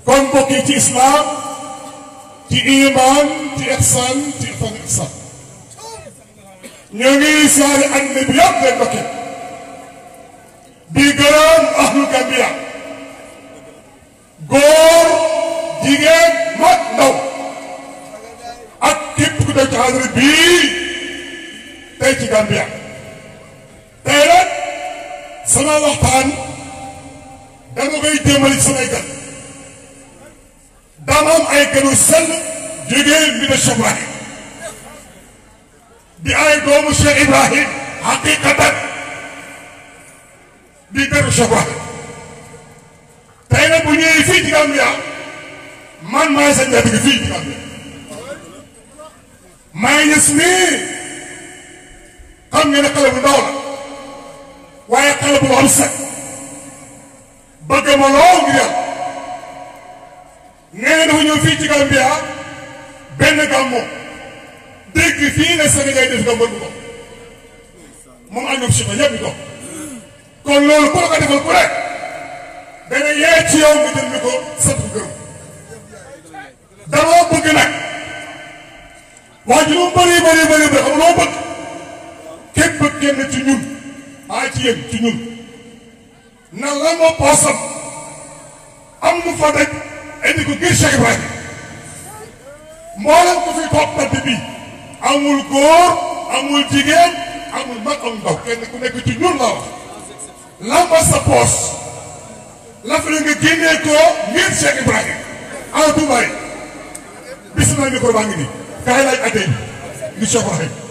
kon mbokk yi ci islam ci iman ci ihsan ci ihsan ñoo ngi saari ànd bi yëpp leen mbokk di gërëm ahlu Gambia góor jigéen mag ndaw ak képp ku def ci xadra bii tey ci Gambia tey nag sama waxtaan dama koy jëmale ci samay gan dama am ay ganu sell jógee bi de Cheikh Ibrahim di ay doomu Cheikh Ibrahim haqiqatan di gënu Cheikh Ibrahim tey nag bu ñëwee fii ci Gambia man maay sa njëriñ gi fii ci Gambia may ñës nii xam ngeen ne xale bu ndaw la waaye xale bu am set bëgg ma lool ngir yàlla nee na dafa ñëw fii ci Gambia benn gàmmu dégg fii ne Sénégal def gàmmu bu ko moom ak ñoom Cheikh ñëpp di ko kon loolu ku la ko defal ku rek dana yee ci yow nga jël ni ko sant gërëm dama bëgg nag waa ji lu mu bëri xam loo bëgg képp kenn ci ñun ci yéen ci ñun na la ma poosam am lu fa daj indi ko ngir Cheikh Ibrahima mboolem ko fi toog natt bi amul góor amul jigéen amul mag amul ndaw kenn ku nekk ci ñun la wax lamba sa poos la fa nga génnee ko ngir Cheikh Ibrahima Tuubaa bisimilah micro baa ngi nii kaay laaj atee bi ngir Cheikh Ibrahima